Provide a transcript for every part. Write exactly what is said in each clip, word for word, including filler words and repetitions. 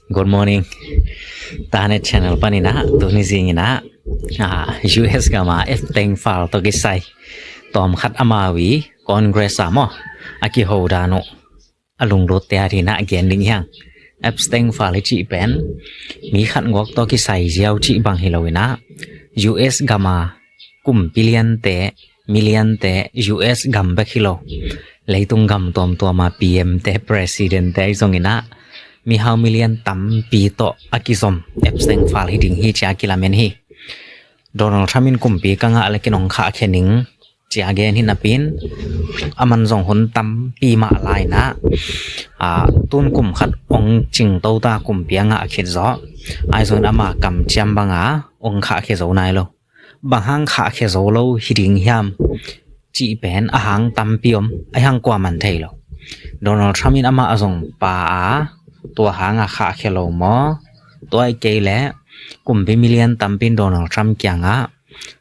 Good morning. Tanet channel panin ah tuni zingin ah, ah, U S gam a Epstein file tawh kisai tawmkhat amau i Congress ah maw a kiho dan uh a lunglut te a ding ah gen ding hi hang. Epstein file i cih pen mi khat ngawk tawh kisai ziau cih bang hi lo in ah, U S gam a kumpi liante, mi liante, U S gam bek hi lo, leitung gam tuamtuam a P M te, President te ahi zongin ah mihau milian tampi tawh a kizom Epstein file hi ding hi ci a kilamen hi. Donald Trump in kumpi ka ngah leh kei nong khahkhia ning ci a gen hi napi in, aman zong hun tampi mah la in ah, ah, tun kum khat ong cingto ta, kumpi a ngah khit zawh. Ahi zongin ama kamciam bang a ong khahkhia zo nai lo. Bang hang khahkhia zo lo hi ding hiam cih pen a hang tampi om, a hang kuaman thei lo. Donald Trump in amah a zong pa a, tua hang a khahkhia lo maw? Tua ahih kei leh kumpi milian tampi in Donald Trump kiangah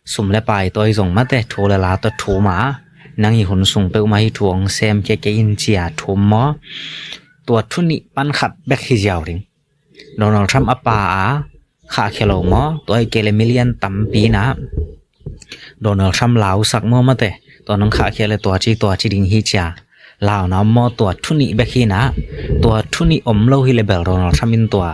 sum le pai tawh ahi zong mate, thu le la tawh thum a, nang i hun sung peuhmah hih thu ong semkhia kei in ci a thum maw? Tua thu nih pan khat bek hi ziau ding. Donald Trump a pa a khahkhia lo maw? Tua ahih kei leh milian tampi in ah Donald Trump lausak maw mate, tua nong khahkhia leh tua ci tua ci ding hi ci a launa om maw? Tua thu nih bek hi in ah, tua thu nih om lo hi leh bel Donald Trump in tua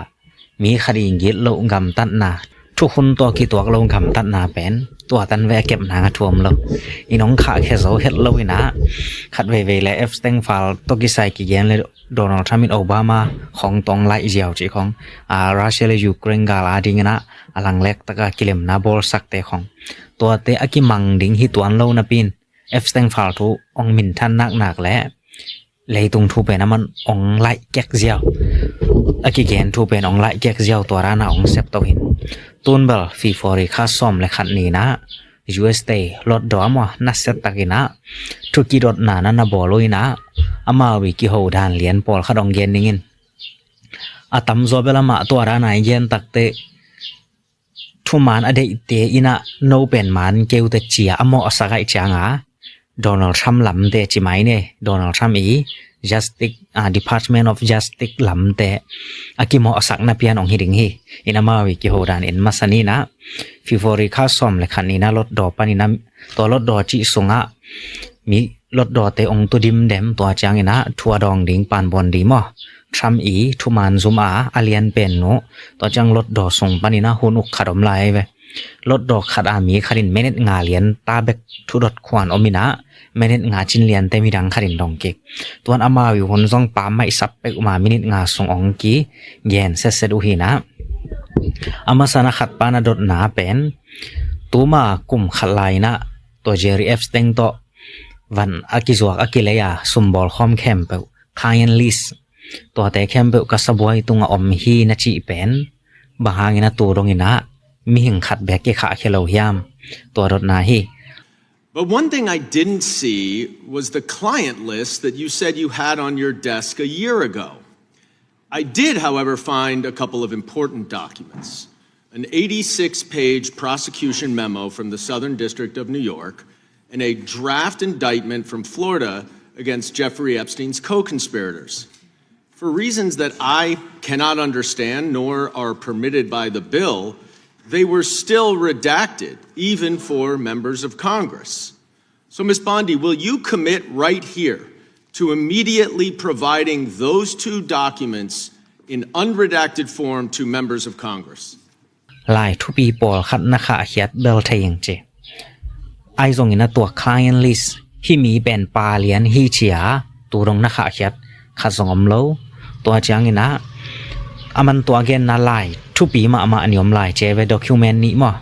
mi khat i gitloh gamtatna, thukhun tawh kituak lo gamtatna pen tua tan ve a kepna a thu om lo. I nong khahkhia zo het lo in ah, khat veivei leh Epstein file tawh kisai kigen leh Donald Trump in Obama khong tawh ong laih ziau cih khong, a, Russia le Ukraine gal a dingin ah a langlek tak a kilemna bawlsakte khong, tuate a kimang ding hi tuan lo napi in, Epstein file thu ong minthan naknak leh leitung thu pen aman ong laih kek ziau, a kigen thu pen ong laih kek ziau, tua dan a ong sep to hi in. Tun bel February kha sawm le khat ni in ah U S te lotdaw a maw, nasia takin ah thu kidotna na na bawl uh in ah, amau i kiho dan lian pawlkhat ong gen ning in. A tamzaw bel amah tua dan a i gen tak teh, thuman a deihte in ah no pen man kei uh teh ci a a mawhsak ahih ciang a, Donald Trump lamte ci mai ni, Donald Trump i Justice, ah, Department of Justice lamte a kimawhsakna pian ong hi ding hi. In amau i kiho dan en masa ni in ah, February kha sawm le khat ni in ah lotdaw panin ah, tua lotdaw cih sungah mi lotdawte ong tu dimdem, tua ciangin ah thu a dawng ding pan bawn ding maw? Trump i thuman zum a a lian pen uh, tua ciang lotdaw sung panin ah hun uk khat om lai ve. Lotdaw khat a mi khat in minute nga lian ta bek thu dot khuan om in ah, minute nga cin liante midang khat in dong kik. Tuan amau i hun zong pammaih sap pek uh ma minute nga sung ong kigen setset uh hi in ah. A masa na khat pan a dotna pen, tuma kum khat lai in ah tua Jerry Epstein tawh van a kizuak a kilei a sumbawl khawm khempeuh, client list, tuate khempeuh ka sabuai tungah om hi na cih pen, bang hangin a tu dongin ah mihing khat bek kikhahkhia lo hiam? Tua dotna hi. But one thing I didn't see was the client list that you said you had on your desk a year ago. I did, however, find a couple of important documents: an eighty-six page prosecution memo from the Southern District of New York and a draft indictment from Florida against Jeffrey Epstein's co conspirators. For reasons that I cannot understand nor are permitted by the bill, they were still redacted, even for members of Congress. So, Miss Bondi, will you commit right here to immediately providing those two documents in unredacted form to members of Congress? Lai thupi pawlkhat na khahkhiat bel thei ing ci. Ahi zongin a tua client list, hih mi pen pa lian hi ci a tu dong na khahkhiat khat zong om lo. Tua ciangin ah, a man tua genna lai thupi mahmah nih om lai ci ve, document nih maw?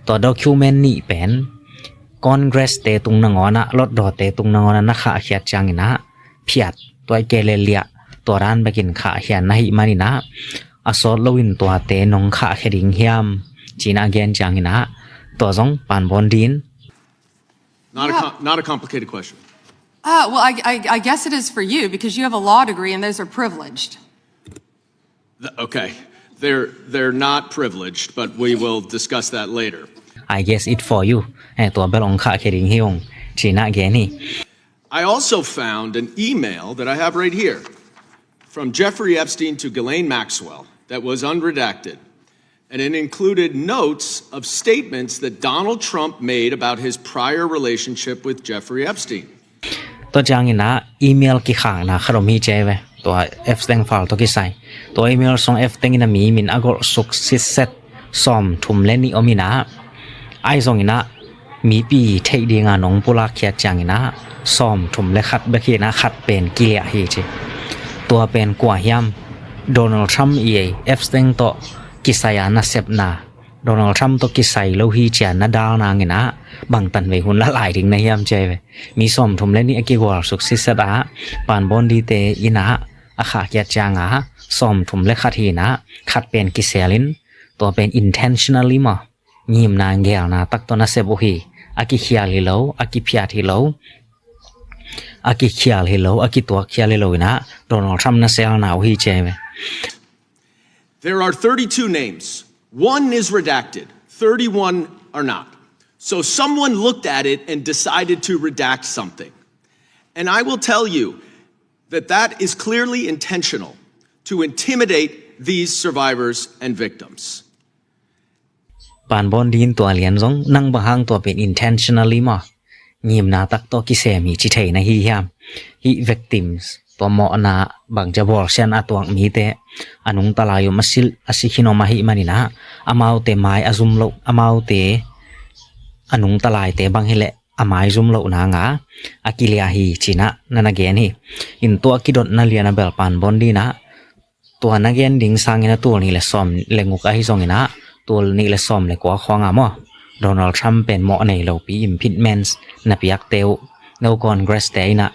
Tua document nih pen Congress te tung nangawn ah, lotdaw te tung nangawn ah na khahkhiat ciangin ah phiat, tua i ke le liah, tua dan bekin khahkhiat na hih manin ah, a sawt loin tuate nong khahkhia ding hiam ci-in a gen ciangin ah, tua zong pan bawn ding. Not a, yeah, com-, not a complicated question. Uh, well, I, I, I guess it is for you because you have a law degree and those are privileged. Th-, okay. They're, they're not privileged, but we will discuss that later. I guess it for you. Eh, tua bel ong khahkhia ding hi ung ci-in a gen hi. I also found an email that I have right here from Jeffrey Epstein to Ghislaine Maxwell, that was unredacted, and it included notes of statements that Donald Trump made about his prior relationship with Jeffrey Epstein. Tua ciangin ah email kikhakna khat om hi ci ve. Tua Epstein file tawh kisai. Tua email sung Epstein in a mi min a golh suk sitset sawm thum le nih om in ah, ahi zongin ah mipi theih dinga nong pulak khiat ciangin ah sawm thum le khat bek hi in ah khat pen kiliah hi ci. Tua pen kua hiam? Donald Trump i Epstein tawh kisai a nasepna, Donald Trump tawh kisai lo hi ci a na dal nangin ah bangtan vei hun la lai ding na hiam ci ve. Mi sawm thum le nih a kigual suk sitset ah Paan Bondi te in ah a khah khiat ciang ah sawm thum le khat hi in ah khat pen kisel in, tua pen intentionally maw, ngimna gelna tak tawh nasep uh hi. A kikhial hi lo, a kiphiat hi lo, a kikhial hi lo, a kituak khial hi lo in ah Donald Trump naselna uh hi ci ve. There are thirty-two names. One is redacted. Thirty-one are not. So someone looked at it and decided to redact something. And I will tell you that that is clearly intentional to intimidate these survivors and victims. Paan Bondi in tua lian zong nang bang hang tua pen intentionally maw, ngimna tak tawh kisem hi ci thei na hi hiam? Hih victims, tua mawhna bangci a bawlsiatna a tuak mite, a nungta lai om a si, a si khin om ahih manin ah amaute mai a zum loh, amaute a nungta laite bang hi leh a mai zum loh nanga a kiliah hi ci in ah na na gen hi. In tua kidotna lian a bel Paan Bondi in ah tua na gen ding sangin a tul nih le sawm le nguk ahi zongin ah tul nih le sawm le kua khawng ah maw, Donald Trump pen mawh nei lopi impeachment na piakte uh, no Congress te in ah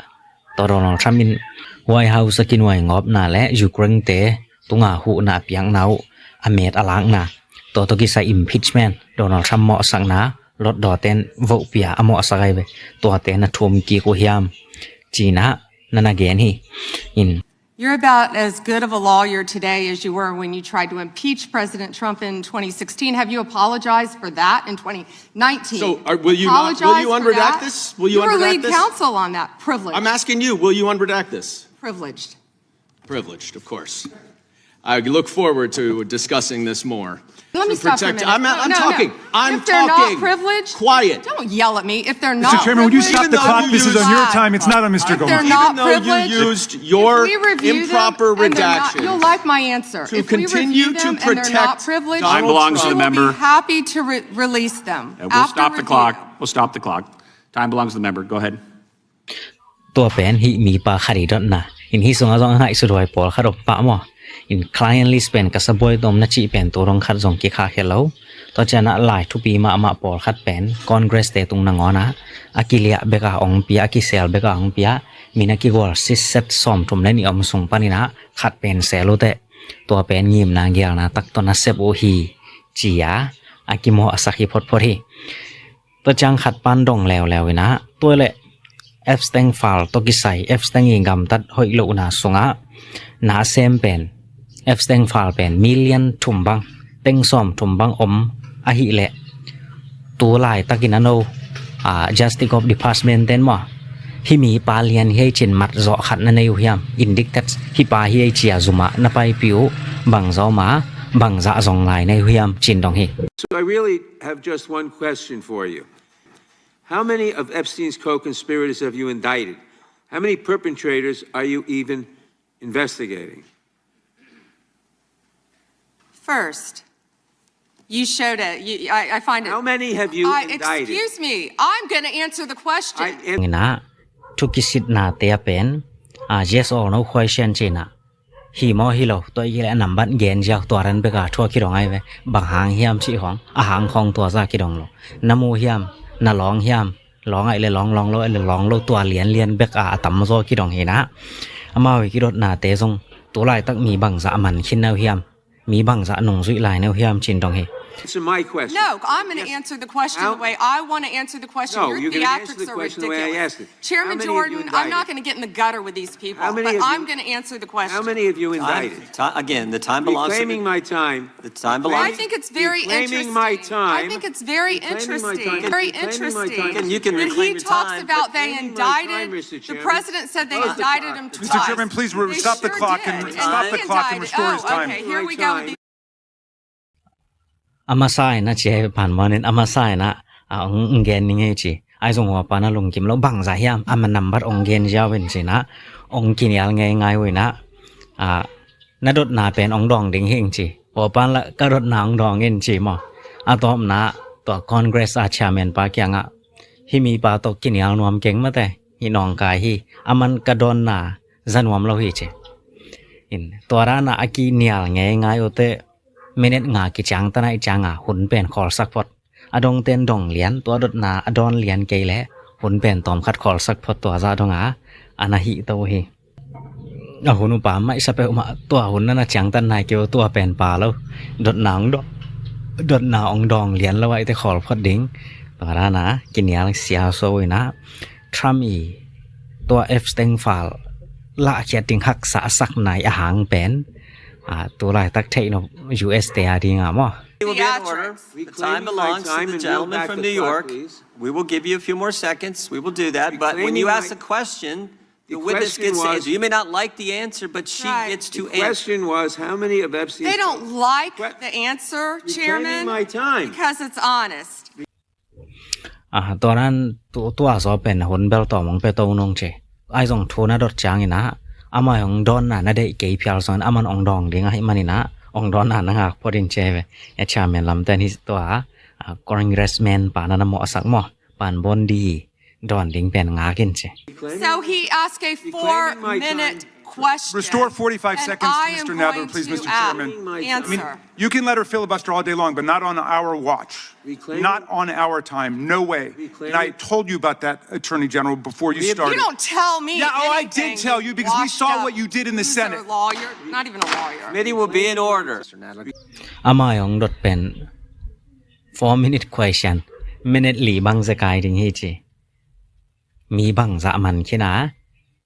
tua Donald Trump in White House a kinuai ngawpna le Ukraine te tunga huhna a piakna uh a met a lakna, tua tawh kisai impeachment, Donald Trump mawhsakna, lotdaw ten vote pia a mawhsak ahi ve. Tuate na thum kik uh hiam ci in ah na na gen hi. In You're about as good of a lawyer today as you were when you tried to impeach President Trump in twenty sixteen. Have you apologized for that in twenty nineteen? So, are, will you not, will you unredact this? Will you unredact this? You were lead counsel on that. Privileged. I'm asking you, will you unredact this? Privileged. Privileged, of course. I look forward to discussing this more. Let me stop for a minute. I'm, I'm talking. I'm talking. If they're not privileged, quiet. Don't yell at me. If they're not privileged, Mister Chairman, would you stop the clock? This is on your time. It's not on Mister Goldman. If they're not privileged, if we review them and they're not, you'll like my answer. If we review them and they're not privileged, we'll be happy to re-, release them. We'll stop the clock. We'll stop the clock. Time belongs to the member. Go ahead. Tua pen hih mipa khat i dotna. In hih sungah zong a ngaihsut huai pawlkhat om pah maw? In client list pen ka sa buai tawm na cih pen tu dong khat zong kikhak hi lo. Tua cianah lai thupi mahmah pawlkhat pen Congress te tung nangawnah a kiliah beka hong pia, a kisel beka hong pia, min a kigual sitset sawmthum le nih om sung paninah khat pen sel uh teh. Tua pen ngimna gialna tak tawh na sep uh hi, ci-a a kimawh a sak hi photphot hi. Tua ciang khat pan dong leuleu inah, tua leh Epstein file tawh kisai, Epstein i gamtat hoih lohna sungah na a sem pen, Epstein file pen million thum bang, teng sawmthum bang om ahih leh, tu laitakin a no, ah, Justice of Department ten maw, hih mipa lian hi ei cin mat zawh khat na nei uh hiam? Indicted hih pa hi ei ci-a zumah na paipih uh, bangzah om a, bangzah zong lai nei uh hiam, cin dong hi. So I really have just one question for you. How many of Epstein's co-conspirators have you indicted? How many perpetrators are you even investigating? First, you showed it. You, I, I find it. How many have you indicted? Excuse me. I'm gonna answer the question. Inah, thu kisitna te a pen, ah, yes or no question cinah. Hi maw hi lo, tua i leh a nambat gen ziau tua ran beka thu a kidong ai ve. Bang hang hiam cih khong, a hang khong tua za kidong lo. Na mu hiam, na lawng hiam, lawng ai leh lawng, lawng lo ai leh lawng lo, tua lianlian beka a tamzaw kidong hinah. Amau i kidotnate zong, tu laitak mi bangzah a man khin na uh hiam, mi bangzah nungzuih lai na uh hiam cin dong hi. Answer my question. No, I'm going to answer the question the way I want to answer the question. No, Your you're gonna answer theatrics the are question the way I ridiculous. asked it. Chairman How many of you Jordan, I'm not indicted? Going to get in the gutter with these people, How many but of I'm you- Going to answer the question. How many of you indicted? Ti- Again, the time belongs to Reclaiming the, my time. the time belongs. I think it's very Reclaiming interesting. my time. I think it's very Reclaiming my interesting. time. Very Reclaiming my interesting. time. Again, you can that he reclaim your talks time. about they Reclaiming my time, indicted him. Mister The Chairman. President said they Close the indicted clock. Him Mister twice. Chairman, please They stop the sure clock did. and And stop he the clock and indicted- restore his oh, time. Okay, here we go. With the A masa in a ci hi pan manin a masa in a, a, ong, ong gen ning hi ci. Ai zong hua pan a lungkim lo bangza hiam a man nambat ong gen ziau in ci na, ong kinial ngei ngai ui na, a, na dotna pen ong dawng ding hi ing ci. Hua pan la ka dotna ong dawng in ci maw. A tawpna tua Congress a chairman pa kiangah, hi mi pa tawh kinial nuam keng mate, hi nawngkai hi, a man ka dawnna za nuam lo hi ci. In, tua dana a kinial ngei ngai ute, minute nga kiciang tana i cianga hun pen khawlsak phot. A dongten dong lian, tua dotna a dawn lian kei le hun pen tawmkhat khawlsak phot tua zah donga a na hih to hi. A hun upa maihsa peuhmah tua hun nana ciangtan nai keu tua pen pa lo. Dotna ong dawng, dotna ong dawng lian lo ahite khawl phot ding. Tua dana kinial siaso ina Trump i tua Epstein file lahkhiat ding haksa a sak nai a hang pen, a, tu laitak theih nop U S te a dinga maw. It will be in order. Theatrics. The time belongs to the gentleman from New York. We will give you a few more seconds. We will do that. But when you ask the question, the witness gets to answer. You may not like the answer, but she Right. gets to The answer. Question was, how many of Epstein's They don't like the answer, Reclaiming Chairman, my time. Because it's honest. A, tua nan tu, tua zaw pen hun bel tawm ong pe to nung ci. Ai zong thu na dot ciang ina, amah ong dawnna na deih kei phial zong in, aman ong dawng ding ahih man ina, ong dawnna na ngak phot in ci ve. E chairman lamten hi tua, a, congressman pa na na mawhsak maw. Pan bon di dawn ding pen ngak in ci. So he asked a four-minute question. Restore forty-five And seconds to I am Mister Nadler, going please, to Mister a- Chairman. Reclaiming my I mean, Answer. you can let her filibuster all day long, but not on our watch. Reclaiming- Not on our time. No way. And I Reclaiming- told you about that, Attorney General, before you You started. Don't tell me. Yeah, oh, I Anything, did tell you because we washed saw up what you did in the loser Senate. Lawyer, not even a lawyer. Committee will be in order. Amah ong dot pen four minute question. Minute li bang zekai ding hi ci. Mi bangzah man khin a,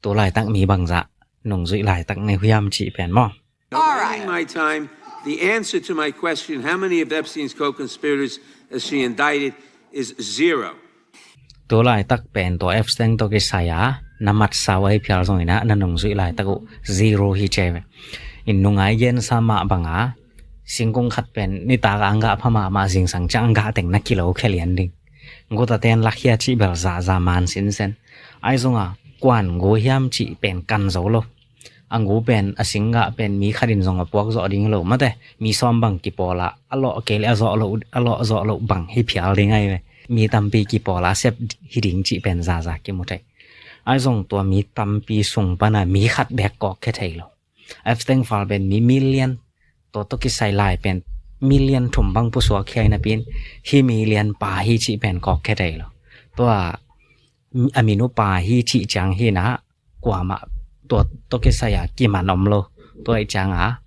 tu laitak mi bangzah nungzuih laitak na hiam cih pen maw. All right. Reclaiming my time. The answer to my question, how many of Epstein's co-conspirators is she indicted, is zero. Tu laitak pen tua Epstein tawh kisai a na matsau ahi phial zong ina, na nungzuih laitak uh zero hi ci ve. In nungai gensa mah banga singkung khat pen nitak a ang gah pha mahmah, zingsang ciang ang gah teng na kilo khia lian ding. Gutaten lakhia cih bel zahzah man sinsen. Ai zonga kuan gu hiam cih pen kan zo lo. A gu pen, a singgah pen mi khat in zong a puak zawh ding lo mate. Mi sawm bang kipawl a, a lawh kei le a zawh loh, a lawh zawh loh bang hi phial ding ahi ve. Mi tampi kipawl a sep hi ding cih pen zahzah kimu thei. Ai zong tua mi tampi sung pana mi khat bek kawk khia thei lo. Epstein file pen mi million, tua tawh kisai lai pen million thum bang pusuak khia inapin, hi million pa hi cih pen kawk khia thei lo. Tua a min uh pa hi cih ciang hi na, kuamah tua tawh kisai a kiman om lo. Tua ih ciang a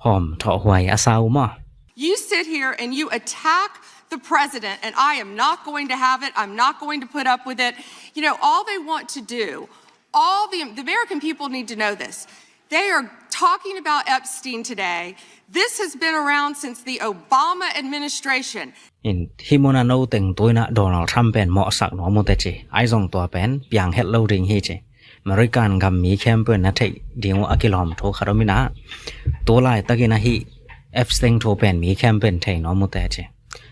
hawm thawh huai a sau maw. You sit here and you attack the president, and I am not going to have it. I'm not going to put up with it. You know, all they want to do, all the, the American people need to know this. They are talking about Epstein today. This has been around since the Obama administration. In, hih muna no teng tuina Donald Trump pen mawhsak nuam uh teci. Ai zong tua pen piang het lo ding hi ci. American gam mi khempeuh na theih ding uh a kilawm thu khat om ina, tu laitak ina hih Epstein thu pen mi khempeuh in thei nuam uh teci.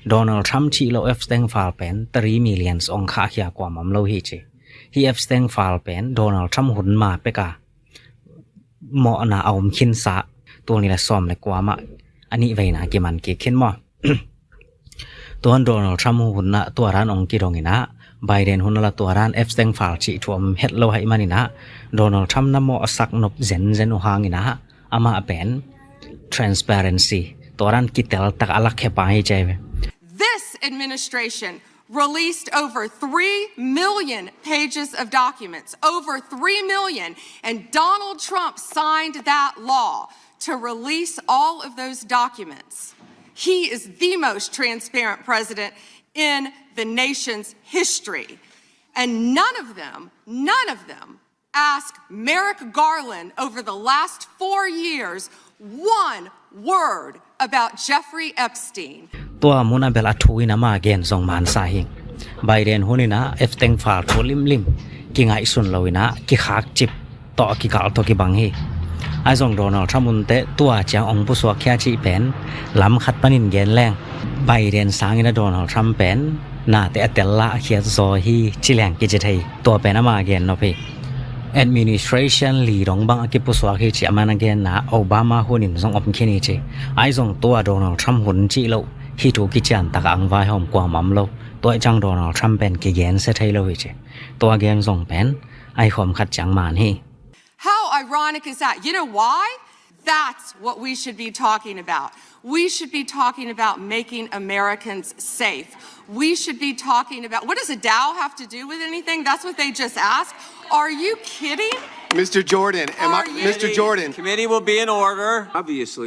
Donald Trump cih lo Epstein file pen three millions ong khahkhia kuamah om lo hi ci. Hih Epstein file pen Donald Trump hun ma peka mawhna a om khinsa, tul nih le sawm le kua mah a nih veina kiman kik khin maw. Tuan Donald Trump hun ah tua dan ong kidong ina, Biden hun ah la tua dan Epstein file cih thu om het lo ahih man ina, Donald Trump na mawhsak nop zenzen uh hang ina, amah pen transparency, tua dan kitel tak a lakhia pa hi ci ve. This administration released over three million pages of documents, over three million, and Donald Trump signed that law to release all of those documents. He is the most transparent president in the nation's history. And none of them, none of them ask Merrick Garland over the last four years one word about Jeffrey Epstein. Tua mun a bel a thu in ama gen zong mansa hi. Biden hun in ah Epstein file thu limlim kingaihsun lo in ah kikhak cip tawh kikalh tawh kibang hi. Ahi zong Donald Trump hun teh tua ciang ong pusuak khia cih pen lam khat panin gen leng, Biden sangin ah Donald Trump pen nate a tel la a khiat zaw hi ci leng kici thei. Tua pen ama gen nop hi. Administration li dong bang a kipusuak hi ci a man a genna Obama hun in zong om khin hi ci. Ahi zong tua Donald Trump hun cih loh hih thu kician tak a ang vaihawm kuamah om lo. Tua ih ciang Donald Trump pen kigen sia thei lo hi ci. Tua gen zong pen ahi khawm khat ciang man hi. How ironic is that? You know why? That's what we should be talking about. We should be talking about making Americans safe. We should be talking about, what does a Dow have to do with anything? That's what they just asked. Are you kidding? Mister Jordan, am I, Are you Mister Jordan. Committee will be in order. Obviously.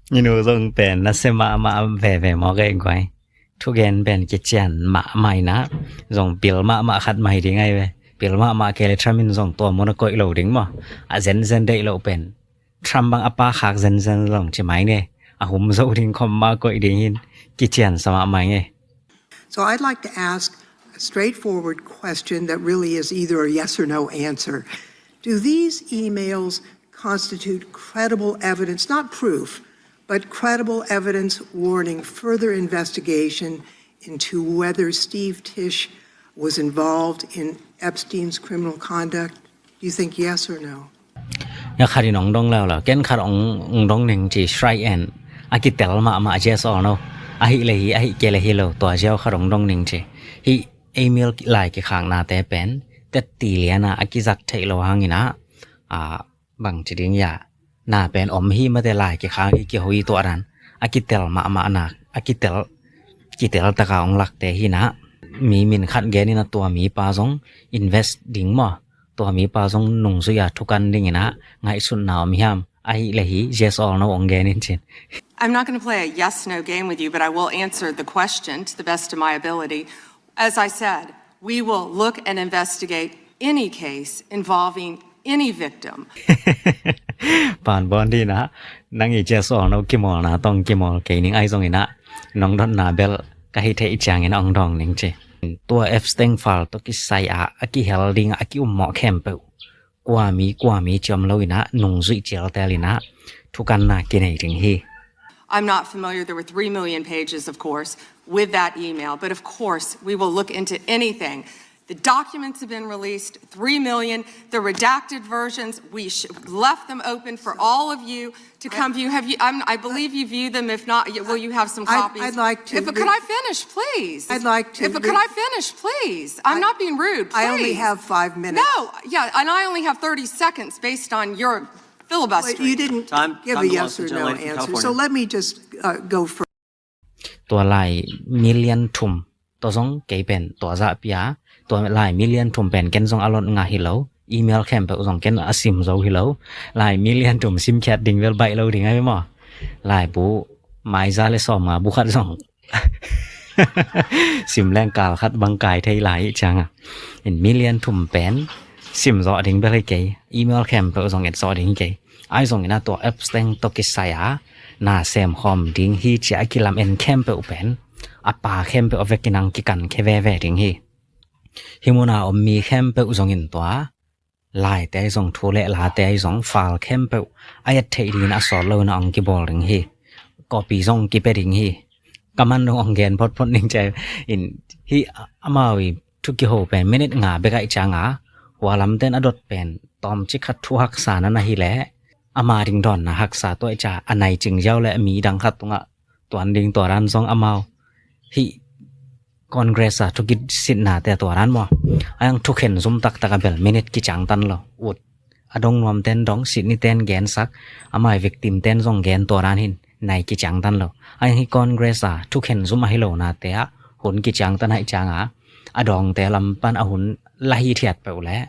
Inu zong pen na se mahmah veve maw kei guai. Thugen pen kician mahmah in ah zong pil mahmah khat mai ding ahi ve. Pil mahmah kei le Trump in zong tua mun a koih lo ding maw. A zenzen deih lo pen Trump bang a pa khak zenzen zong ci mai nge. A hum zo ding khawm mah koih ding hin kician sa mahmah nge. So I'd like to ask a straightforward question that really is either a yes or no answer. Do these emails constitute credible evidence, not proof, but credible evidence warranting further investigation into whether Steve Tisch was involved in Epstein's criminal conduct? Do you think yes or no? Ya khat in ong dong leuleu, ken khat ong, ong dong ning ci, try and a kitel mahmah, yes or no. Ahi le hi, ahi kei le hi lo, tua ziau khat ong dong ning ci. Hih email lai kikhaknate pen tetti liana a kizat theih lo hangin ah, a, bang ci ding ya, na pen om hi mate lai kikhak hi kiho hi tua dan a kitel mahmah nak a kitel, kitel taka ong lakte hi na. Mi min khat gen in ah tua mipa zong invest ding maw, tua mipa zong nungzui a thukan ding in ah ngaihsutna om hiam? Ahi le hi, yes or no ong gen in cin. I'm not gonna play a yes no game with you, but I will answer the question to the best of my ability. As I said, we will look and investigate any case involving any victim. Pan bon di na, nang i yes or no kimawlna tawh kimawl kei ning, ahi zongin ah nong dotna bel ka hi thei ciangin ong dawng ning ci. Tua Epstein file tawh kisai a, a kihel ding a kiummawh khempeuh, kua mi, kua mi ci om lo in ah, nungzuih cialtel in ah thukanna kinei ding hi. I'm not familiar. There were three million pages, of course, with that email. But of course, we will look into anything. The documents have been released, three million. The redacted versions, we sh-, left them open for all of you to come view. Have you, I'm, I believe you viewed them. If not, y-, will you have some I, copies? I'd like to If, could re- I finish, please? I'd like to If, could re- I finish, please? I'm I, not being rude. I only Please. have five minutes. No, yeah, and I only have thirty seconds based on your filibustering. But you didn't Time, give time a to yes ask the or no gentlelady from answer. So California. Let me just, uh, go further. Tua lai million thum tawh zong kei pen tua zah pia, tua lai million thum pen ken zong a lot ngah hi lo, email khempeuh zong ken a sim zo hi lo. Lai million thum simkhiat ding bel baih lo ding ahi maw. Laibu maiza le sawmnga bu khat zong sim leng kal khat bang kai thei lai ih ciang a. In million thum pen sim zawh ding bel hi kei, email khempeuh zong et zawh ding hi kei. Ahi zongin ah tua Epstein tawh kisai a na sem khawm ding hi ci a kilam en khempeuh pen a pa khempeuh a vekin ang kikan khe veve ding hi. Hih mun a om mi khempeuh zongin tua laite ahi zong, thu le late ahi zong, file khempeuh a et theih dingin a sawt lo in a ong kibawl ding hi. Copy zong kipia ding hi. Ka man dong ong gen photphot ning ci a, in hih amau i thu kiho pen minute nga bek ahih ciang a, hua lamten a dot pen tawmcik khat thu haksa na na hi leh, ama ding dawnna haksa tua ih ciang a, a nai cing ziau le mi dang khat tungah tuan ding tua dan zong amau hih Congress a thukisitnate tua dan maw, a yang thukhen zum taktak a bel minute kiciangtan lo. Ut a dong nuamten dong, sitniten gensak, amau i victimten zong gen tua dan hin nai kiciangtan lo. A yang hih Congress a thukhen zum ahi lonate ah hun kiciangtan ahih ciang a, a dawngte lam pan a hun la hithiat peuh leh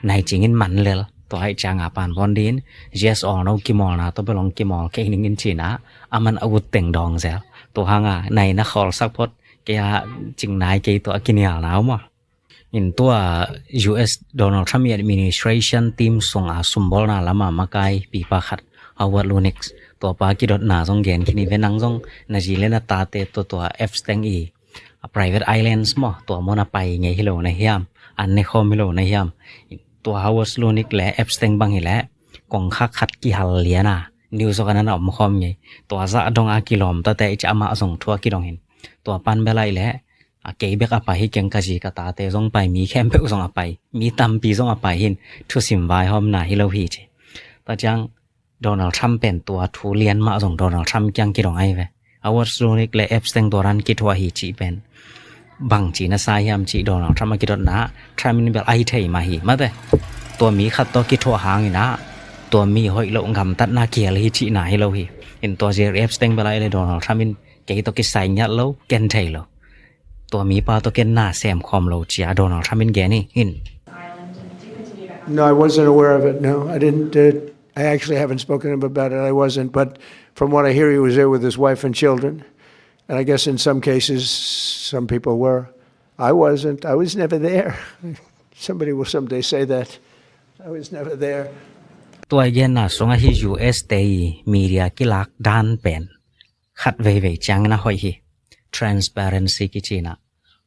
nai cingin man lel. Tua ahih cianga pan bawn din, G S Awlno kimawlna tawh bel hong kimawl kei ning in ci-in ah, aman a ut teng dawng zel. Tua hanga nai na khawlsak phot, kei a cing nai kei tua a kinialna uh maw. In tua U S Donald Trump i administration team sunga sumbawlna lama makaipipa khat Howard Lutnick, tua pa kidotna zong gen khin hi ve. Nang zong na zi le na tate tua tua Epstein i a private islands maw, tua mun a pai ngei hi lo na hiam, an ne khawm hi lo na hiam? Tua Howard Lutnick le Epstein bang hi leh kongkhak khat kihal lian a, news zong a na na om khawm ngei. Tua zah dong a kilawm tate i ci, amah zong thu a kidong hi. Tua pan bel a hi leh a kei bek a pai hi keng, ka zi ka tate zong pai, mi khempeuh zong a pai, mi tampi zong a pai hi. Thusim vaihawmna hi lo hi ci. Tua ciang Donald Trump pen tua thu lian mah zong Donald Trump kiang kidong ahi ve. Howard Lutnick le Epstein tua dan kithuah hi cih pen bangci na sa hiam cih Donald Trump a kidotna, Trump in bel ahi thei mah hi mate. Tua mi khat tawh kithuah hangin ah tua mi hoih loh gamtatna kihel hi cihna hi lo hi. In tua Jeffrey Epstein bel a hi leh Donald Trump in kei tawh kisai ngiat lo, ken thei lo. Tua mipa tawh ken na sem khawm lo ci-a Donald Trump in gen hi. In. No, I wasn't aware of it. No, I didn't. Uh, I actually haven't spoken to him about it. I wasn't. But from what I hear, he was there with his wife and children. And I guess in some cases, some people were. I wasn't. I was never there. Somebody will someday say that. I was never there. Tua i genna sungah hih U S te i media kilak dan pen khat veivei ciangin a hoih hi. Transparency kici-in ah,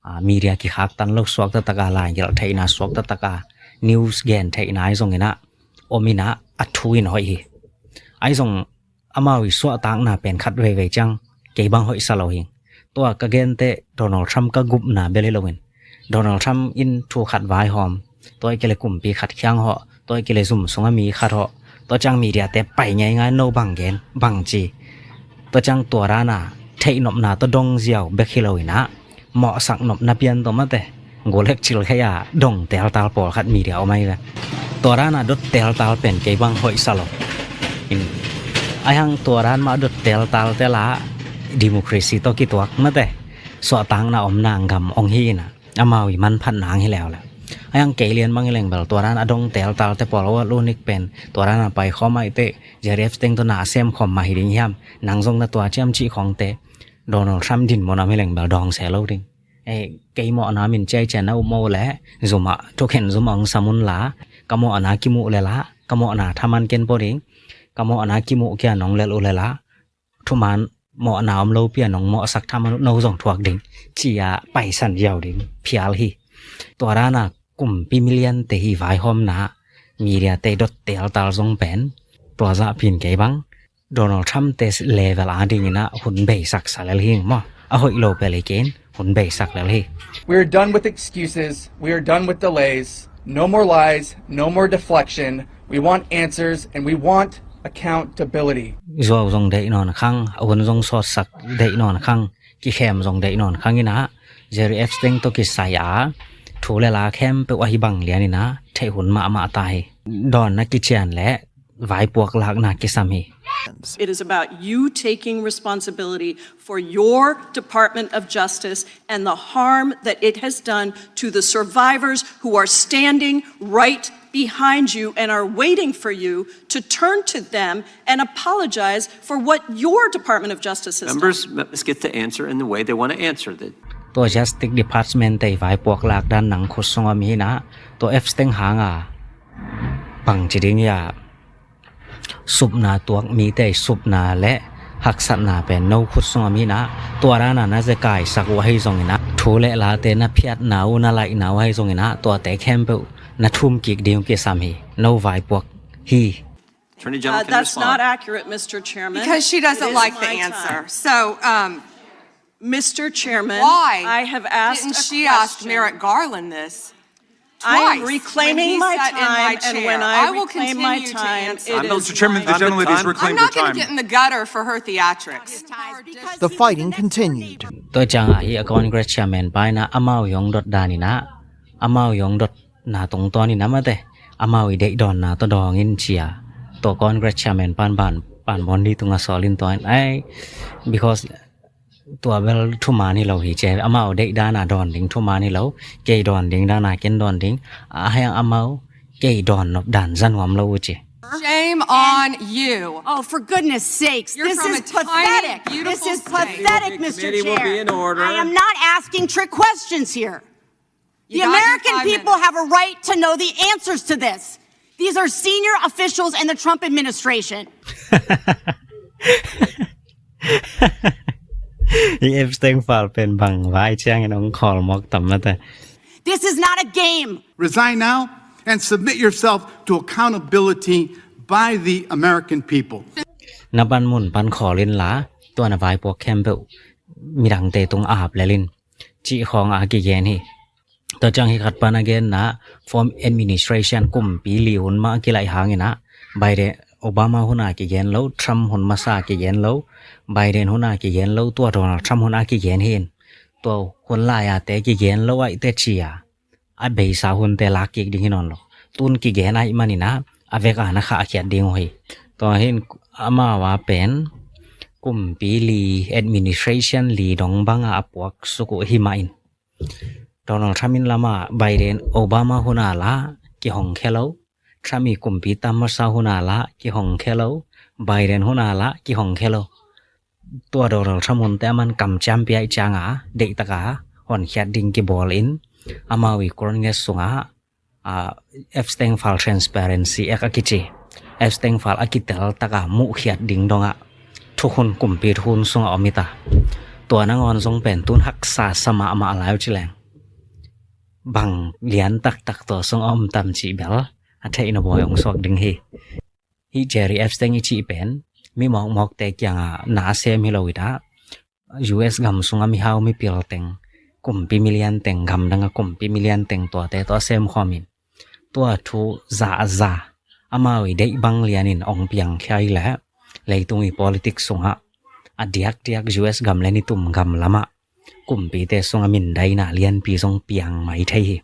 a, media kikhaktan lo suakta taka, laigelh theihna suakta taka, news gen theihna ahi zongin ah, om in ah, a thu in hoih hi. Ahi zong amau i suahtakna pen khat veivei ciang kei bang hoihsa lo hi. Tua ka genteh Donald Trump ka gupna bel hi loin, Donald Trump in thu khat vaihawm, tua i kile kumpi khat khiang hawh, tua i kile zum sunga mi khat hawh, tua ciang media te pai ngeingai, no bang gen, bang ci. Tua ciang tua dana theihnopna tawh dong ziau bek hi loin ah, mawhsak nopna pian tawh mate, gulek cilkhei a dong teltal pawlkhat media om ahi ve. Tua dana dot teltal pen kei bang hoihsa lo. In, ahi hang tua dan mah dot teltal te la democracy tawh kituak mate, suahtakna omna gam ong hi in ah, amau i manphatna ang hi leuleu. Ahi hang kei lian bang hi leng bel tua dan a dong teltal te pawl, Howard Lutnick pen tua dan a pai khawm ahih teh Jeffrey Epstein tawh na sem khawm mah hi ding hiam, nang zong na tua ciam cih khawngte Donald Trump din mun a om hi leng bel dawng se lo ding. Eh, kei mawhna min ciai cian na um o le, zumah, thukhen zumah ong sam un la, ka mawhna kimuh le la, ka mawhna thaman ken pua ding, ka mawhna kimuh kia nong lel uh le la, thuman mawhna om lopi a nong mawhsak thaman uh no zong thuak ding, ci-a paisan ziau ding phial hi. Tua dana kumpi million te hi vaihawmna media te dot teltal zong pen tua zahpin kei bang Donald Trump te level a dingin ah hun beisak sa lel hi maw. A hoih lo pia lei kei in hun beisak lel hi. We are done with excuses. We are done with delays. No more lies. No more deflection. We want answers and we want accountability. Zuau zong deih nawn khang, a hun zong sawtsak deih nawn khang, kikhem zong deih nawn khang in ah, Jeffrey Epstein tawh kisai a thu le la khempeuh ahi bang lian in ah theih hun mahmah ta hi. Dawnna kician le vaipuak lakna kisam hi. It is about you taking responsibility for your Department of Justice and the harm that it has done to the survivors who are standing right behind you and are waiting for you to turn to them and apologize for what your Department of Justice has done. Members must get to answer in the way they want to answer. Tua Justice Department te i vaipuak lak dan nang khut sung om hi in ah, tua Epstein hanga bangci ding ia supna tuak mite i supna le haksatna pen no khut sung om hi in ah, tua dana na zekaisak uh ahi zongin ah, thu le late na phiatna uh, na laihna uh ahi zongin ah, tuate khempeuh na thum kik ding uh kisam hi. No vaipuak hi. Attorney General Uh, can that's respond. Not accurate, Mister Chairman. Because she doesn't It is like the my answer. Time. So, um, Mister Chairman, why I have asked didn't a she ask question. Merrick Garland this I am twice when reclaiming he my sat in my time, and chair. When I I will reclaim my continue to time, answer. It I'm is Mister Chairman, the my gentlelady is time. Reclaimed I'm her not gonna time. Get in the gutter for her theatrics. The fighting continued. Tua ciang ahi a Congress chairman pa in ah amau i hong dot dan in ah, amau i hong dot na tungtawn in ah mate, amau i deihdawnna tawh dawng in cia. Tua Congress chairman pan ban, pan bawn di tunga sawl in tua in ai, because tua bel thuman hi lo hi cia, amau deih dana dawn ding thuman hi lo, kei dawn ding dana ken dawn ding. Ahi hang amau kei dawn nop dan za nuam lo uh ci. Shame on you. Oh, for goodness sakes. You're This from is a tiny, pathetic. This beautiful is state. Pathetic, The Mister committee will Chair. Be in order. I am not asking trick questions here. You The got your American five people minutes. Have a right to know the answers to this. These are senior officials in the Trump administration. I Epstein file pen bang vai ciangin ong khawl mawk tam mate. This is not a game. Resign now and submit yourself to accountability by the American people. Na pan mun pan khawl in la, tua na vaipuak khempeuh midangte tung a ap lel in, cih khawng a kigen hi. Tua ciang hi khat pan a genna, form administration kumpi li hun mah a kilaih hangin ah, Biden, Obama hun a kigen lo, Trump hun masa a kigen lo, Biden hun a kigen lo, tua Donald Trump hun a kigen hi in. Tua hun lai a te kigen lo aih te ci a, a beisa hunte lak kik ding hi nawn lo. Tun kigen aih manin ah, a vek a na khah khiat ding uh hi. Tua hin amau a pen kumpi li, administration li dong bang a a puak suk uh hi mah in. Donald Trump in lamah Biden, Obama hun a lah kihong khe lo. Trump i kumpi tam masa hun a lah kihong khe lo. Biden hun a lah kihong khe lo. Tua Donald Trump hunte a man kamciam piaih cianga, deihtak a honkhiat ding kibawl in, amau i Congress sungah, ah, Epstein file Transparency Act a kici, Epstein file a kitel taka muhkhiat ding dongah thukhun, kumpi thukhun sungah om hi ta. Tua nangawn zong pen tun haksa sa mahmah lai uh ci leng, bang lian taktak tua sungah om tam cih bel a theihna bawi hong suak ding hi. Hih Jerry Epstein i cih pen mi mawkmawkte kiangah na a sem hi lo hi ta. U S gam sungah mihau mipil teng, kumpi milian teng, gamdang a kumpi milian teng tuate tawh a sem khawm in, tua thu zahza, amau i deih bang lianin ong piangkhia hi leh, leitung i politics sungah a diakdiak U S gam le nitum gam lamah kumpite sungah mindaina lianpi zong piang mai thei hi.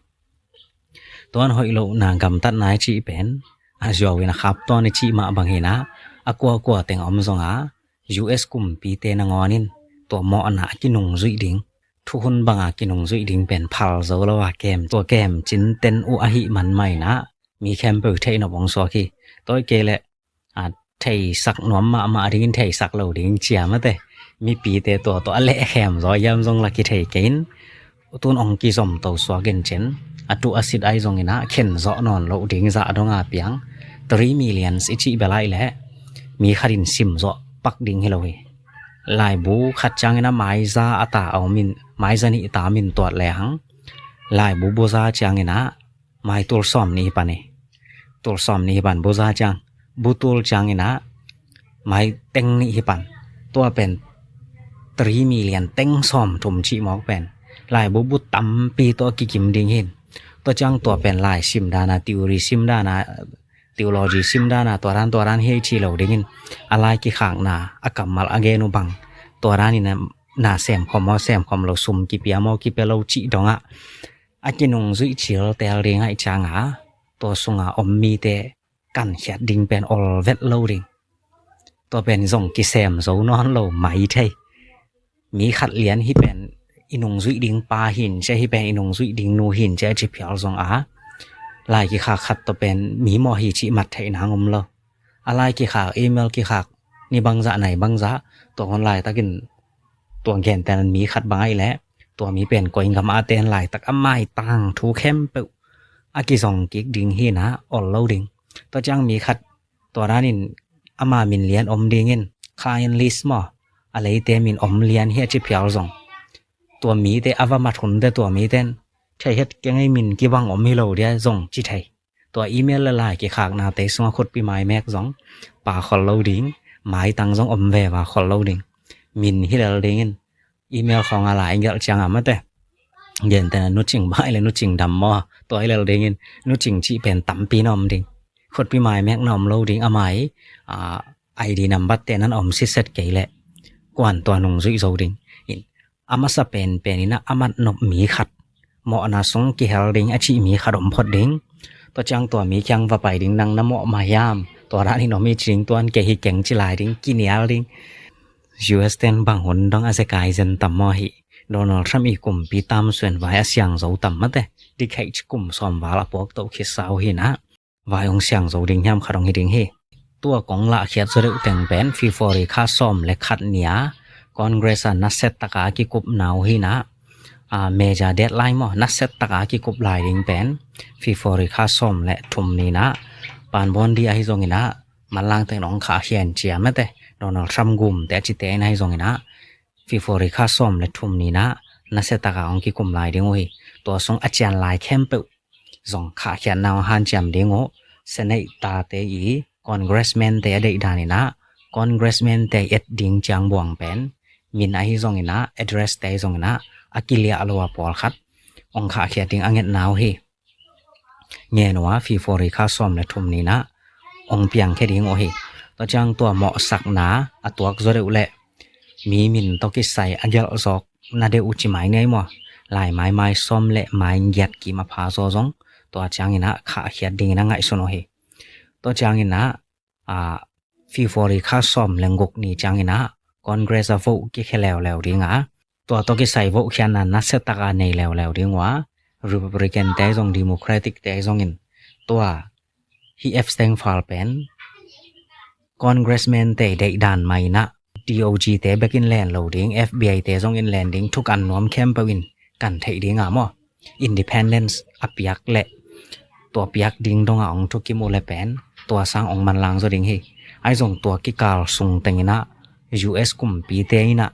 Tuan hoih lohna gamtatna i cih pen a zuau in a khap tawn i cih mah bang hi na, a kuakua teng om zonga, U S kumpite nangawn in tua mawhna a kinungzuih ding, thukhun banga kinungzuih ding pen phal zo lo a kem, tua kem cinten uh ahih man mah in ah, mi khempeuh theih nop hong suak hi. Tawi kei leh, a, theisak nuam mahmah dingin theisak lo ding cia mate, mipite tua tawh a lehkhem zaw hiam zong la kithei kei in, tun ong kizom to suak in cin, a tu a sit ai zongin ah khen zawh nawn loh ding zah donga piang, three millions i cih bel ai leh mi khat in sim zawh pak ding hi lo hi. Laibu khat ciangin ah maiza a ta a om in, maiza nih ta min tuat lehang, laibu buza ciangin ah mai tul sawm nih hi pan hi. Tul sawm nih hi pan buza ciang, butul ciangin ah mai teng nih hi pan. Tua pen three million teng sawm thum cih mawk pen laibu bu tampi tawh a kikim ding hin. Tua ciang tua pen lai sim dana, theory sim dana, theology sim dana, tua dan tua dan hi ci lo dingin, a lai kikhakna a kammal a gen uh bang, tua danin na sem khawm aw sem khawm lo, sum kipia maw kipia lo cih dongah a kinungzuih cil tel ding aih cianga, tua sunga om mite kankhiat ding pen olvet lo ding. Tua pen zong kisem zo nawn lo mai thei. Mi khat lian hi pen i nungzuih ding pa hin cia, hi pen i nungzuih ding nu hin cia a ci phial zong a, lai kikhak khat tua pen mi mawh hi cih mat theih nang om lo. A lai kikhak, email kikhak, ni bangzah nai bangzah, tua hon laitakin tua gentehna mi khat bang aih leh tua mi pen koi gam a ten laitak a maitang thu khempeuh a kizong kik ding hi na, ol lo ding. Tua ciang mi khat tua danin ama min lian om dingin, client list maw, a leite min om lian hi a ci phial zong, tua mite a va mat hunte tua miten thei het kei ngei, min kibang om hi lo dia zong ci thei. Tua email le lai kikhaknate sungah khutpi mai mek zong pa khol lo ding, maitang zong om veva khol lo ding. Min hi lel dingin, email khawng a lai gelh cianga mate, gentehna Nu Cing bang aih leh Nu Cing dam maw, tua hi lel dingin, Nu Cing cih pen tampi na om ding. Khutpi mai mek na om lo ding, amai, a, I D number te nan om siset kei leh kuan tua nungzuih zo ding. In, a masa penpen in ah a mat nop mi khat, mawhna sung kihel ding a cih mi khat om phot ding. Tua ciang tua mi kiang va pai ding, nang na mawh mah hiam, tua danin om hi ci ding, tuan kei hi keng ci lai ding, kinial ding. U S ten bang hun dong a zekai zen tam maw hi. Donald Trump i kumpi tam suan vai a siang zo tam mate. Dikhaih ci kum sawm val a puak to khit sau hi na. vai hong siang zo ding hiam khat hong hi ding hi. Tua kong lahkhiat zaw deuh teng pen February kha sawm le khat ni-a Congress a nasia taka a kikupna uh hi-in ah, a, major deadline maw, nasia taka a kikup lai ding pen February kha sawm le thum ni-in ah, Paan Bondi ahi zongin ah, manlang teng hong khahkhia in ci a, mate, Donald Trump gumte a cite in ahi zongin ah, February kha sawm le thum ni-in ah nasia taka hong kikum lai ding uh hi. Tua sung a cian lai khempeuh zong khahkhiatna hong hanciam ding uh. Senate tate i congressman-te a deih dan in ah, congressman-te i et ding ciang buang pen, min ahi zongin ah, address-te ahi zongin ah, a kiliah lo a pawlkhat hong khahkhiat ding a ngetna uh hi. Ngen uh a, February kha sawm le thum ni-in ah hong piangkhia ding uh hi. Tua ciang tua mawhsakna a tuak zaw deuh leh mi min tawh kisai a gelh zawkna deuh uh ci mai ni ei maw, laimai mai sawm le mai giat kim a pha zaw zong, tua ciangin ah khahkhiat dingin a ngaihsun uh hi. Tua ciangin ah, a, February kha sawm le guk ni ciangin ah Congress a vote kikhia leuleu ding a, tua tawh kisai vote khiatna nasia taka nei leuleu ding uh a, Republican-te zong, Democratic-te zongin tua hih Epstein file pen congressman-te deih dan mah in ah, D O J-te bek in len lo ding, F B I-te zong in len ding, thukan nuam khempeuh in kan theih ding a maw, independence a piak leh tua piak ding dong a hong thukim uh leh pen tua sang hong manlang zaw ding hi. Ahi zong tua kikal sung teng in ah U S kumpite in ah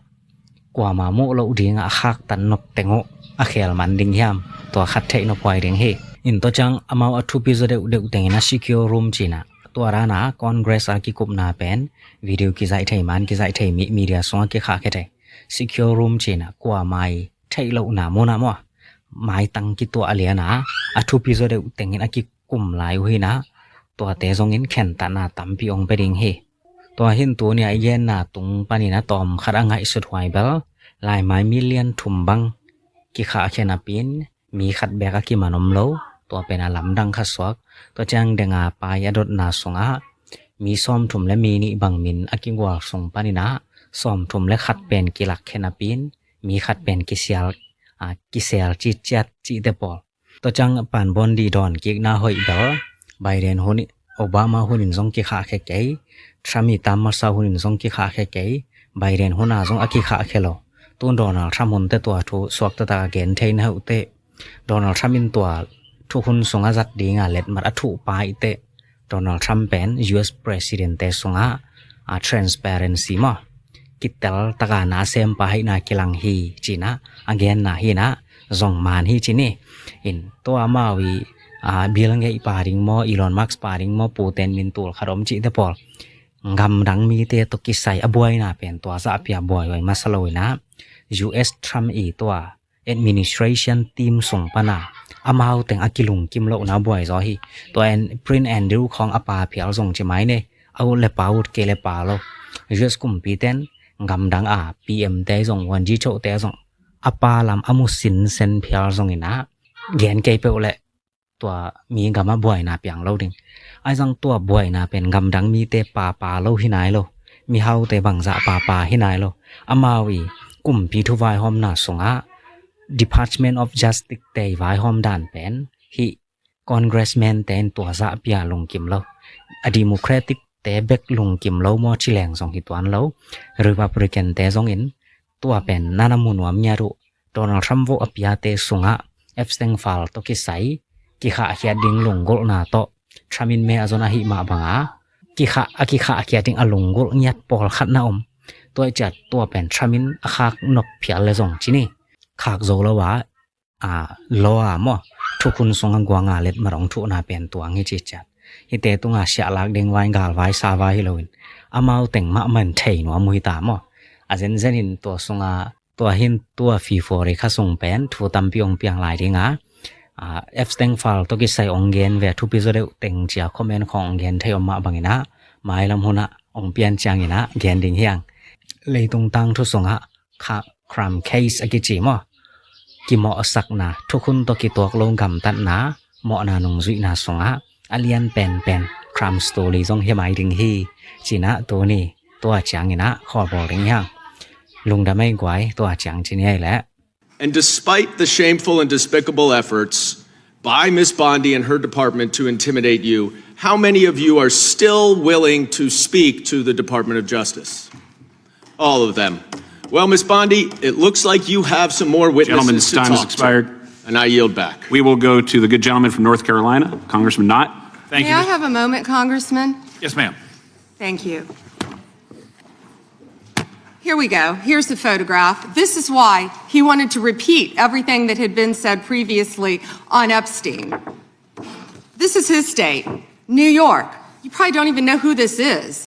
kuama muh loh ding a khaktan nop teng uh a khel man ding hiam, tua khat theih nop huai ding hi. In tua ciang amau a thupi zaw deuhdeuh teng in ah secure room ci-in ah, tua dan a Congress a kikupna pen video kizaih thei man, kizaih thei, mi, media sungah kikhahkhia thei, secure room ci-in ah, kuama i theih lohna mun ah maw, maitang kituah lian a, a thupi zaw deuh teng in a kikum lai uh hi-in ah, tuate zongin khentatna tampi hong pia ding hi. Tua hi-in tuni-a i genna tung panin a tawm khat a ngaihsut huai bel, laimai million thum bang kikhahkhia napi-in mi khat bek a kiman om lo, tua pen a lamdang kha suak. Tua ciang denga pai a dotna sungah mi sawmthum le mi nih bang min a kigual sung panin ah sawmthum le khat pen kilakkhia napi-in mi khat pen kisial, a, kisel citciat cihte pawl. Tua ciang Paan Bondi dawnkikna hoih bel, Biden hun, Obama hun in zong kikhahkhia kei, Trump i tam masa hun in zong kikhahkhia kei, Biden hun a zong a kikhahkhia lo. Tun Donald Trump hun teh tua thu suakta taka gen thei na hi uh teh, Donald Trump in tua thukhun sungah zat dinga letmat a thuh pa i teh, Donald Trump pen U S President-te sungah, a, transparency maw, kitel taka na a sem pa hi-in ah kilang hi ci-in ah a genna hi-in ah, zong man hi ci ni. In tua amau i, a, Bill Gates pa ding maw, Elon Musk pa ding maw, Putin min tul khat om cihte pawl, gamdang mite tawh kisai a buaina pen tua zahpi-a buaihuai masa lo-in ah, U S Trump i tua administration team sung pana amau teng a kilungkim lohna buai zaw hi. Tua en Prince Andrew khawng a pa phial zong ci mai ni, a ut le pa ut, kei le pa lo. U S kumpite'n gamdang a P M-te zong, Wang Zhichao-te zong a pa lam a mu sinsen phial zongin ah, gen kei peuh leh tua mi gamah buaina piang lo ding. Ahi zong tua buaina pen gamdang mite papa lo hi nai lo, mihaute bangzah papa hi nai lo. Amau i kumpi thu vaihawmna sungah Department of Justice-te i vaihawm dan pen hih congressman-te in tua zahpi-a lungkim lo. A Democratic-te bek lungkim lo maw ci leng zong hi tuan lo. Republican-te zongin tua pen na na mu nuam ngiat uh. Donald Trump vote a piate sungah Epstein file tawh kisai kikhahkhiat ding lunggulhna tawh Trump in me a zon ahih mah banga kikhah, a kikhahkhiat ding a lunggulh ngiat pawlkhat na om. Tua i ciat tua pen Trump in a khak nop phial le zong ci ni, khak zo lo a, a, law a maw, thukhun sungah guanga letmat hong thuhna pen tuang hi ci ciat. Hihte tunga siahlak ding vai, galvai savai hi loin amau teng mahmah in thei nuam uh hi ta maw. A zenzen in tua sungah, tua hi-in tua February kha sung pen thu tampi hong piang lai ding a, a, Epstein file tawh kisai hong gen ve, thupi zaw deuh teng ci-a comment khawng hong gen thei om mah bangin ah, mailam hun ah hong pian ciangin ah gen ding hi hang. Leitung tangthu sungah kha, crime case a kici maw, kimawhsakna, thukhun tawh kituak lo gamtatna, mawhna nungzuihna sungah a lian penpen crime story zong hi mai ding hi ci-in ah tuni tua ciangin ah khawlbawl ding hi hang. Lungdam ei guai, tua ciang ci ni ei leh. And despite the shameful and despicable efforts by Miss Bondi and her department to intimidate you, how many of you are still willing to speak to the Department of Justice? All of them. Well, Miss Bondi, it looks like you have some more witnesses Gentleman's to time has talk to. Expired. And I yield back. We will go to the good gentleman from North Carolina, Congressman Knott. Thank May you. I Mister have a moment, Congressman? Yes, ma'am. Thank you. Here we go. Here's the photograph. This is why he wanted to repeat everything that had been said previously on Epstein. This is his state, New York. You probably don't even know who this is.